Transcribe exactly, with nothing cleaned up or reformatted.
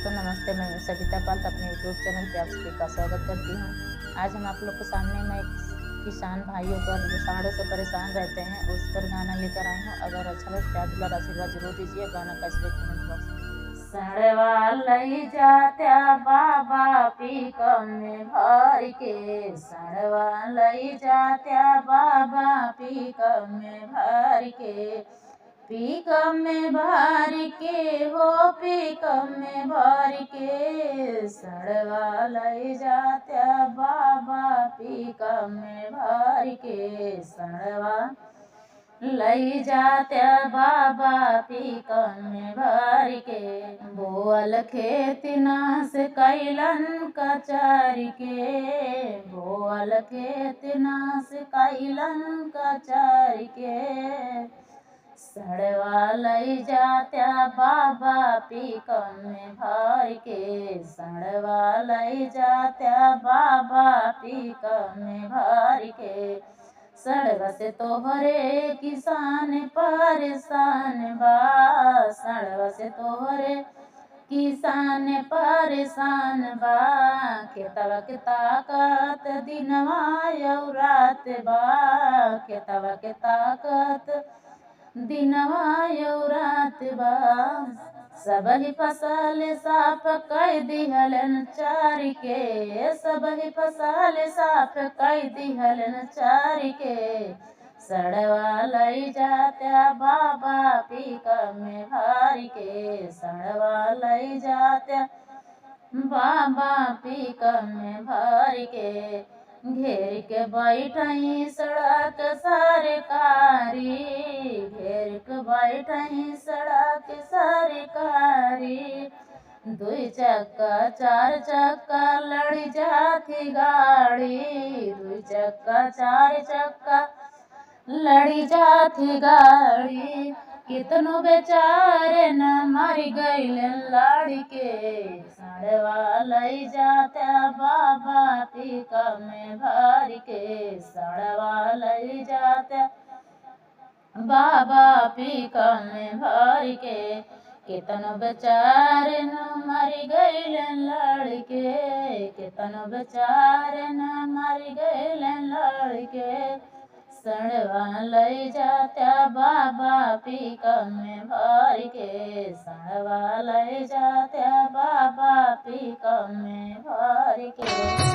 तो नमस्ते, मैं सविता पाल अपने YouTube चैनल पे आप सभी का स्वागत करती हूँ। आज हम आप लोग के सामने मैं एक किसान भाइयों पर, जो सांड़ों से परेशान रहते हैं, उस पर गाना लेकर आई हूँ। अगर अच्छा लगे तो प्यार दुलार आशीर्वाद जरूर दीजिए। गाना का स्पेशल कमेंट बॉक्स में। सांड़वा लई जात्या बाबा पिकअप में भर के, सांड़वा लई जात्या बाबा पिकअप में भर के, पिकअप में भर के हो, पिकअप में भर के, सांड़वा लई जात्या बाबा पिकअप में भर के, सांड़वा लई जात्या बाबा पिकअप में भर के। बोअल खेत नास कइलन कचर के, बोअल खेत नास कइलन कचर के, सांड़वा लई जात्या बाबा पिकअप में भर के, सांड़वा लई जात्या बाबा पिकअप में भर के। सांड़वा से तोहरे किसान परेशान बा, सांड़वा से तोहरे किसान परेशान बा। खेतवा के ताकत दिनवा अउर रात बा, खेतवा के ताकत दिनवा अउर रात बा। सबही फसल साफ कइ दिहलन चार के, सबही फसल साफ कइ दिहलन चार के, सांड़वा लई जात्या बाबा पिकअप में भर के, सांड़वा लई जात्या बाबा पिकअप में भर के। घेर के बैठई सड़क सरकारी, घेर के बैठई सड़क सरकारी, दुई चक्का चार चक्का लड़ी जात ही गाड़ी, दुई चक्का चार चक्का लड़ी जात ही गाड़ी। कितनो बेचारे न मरि गइल लड़के, सांड़वा लई जात्या बाबा पिकअप में भर के, सांड़वा लई जात्या बाबा पिकअप में भर के। कितनो बेचारे न मरि गइल लड़के, कितनो बेचारे न मरि गइल लड़के, सांड़वा लई जात्या बाबा पिकअप में भर के, सांड़वा लई जात्या बाबा पिकअप में भर के।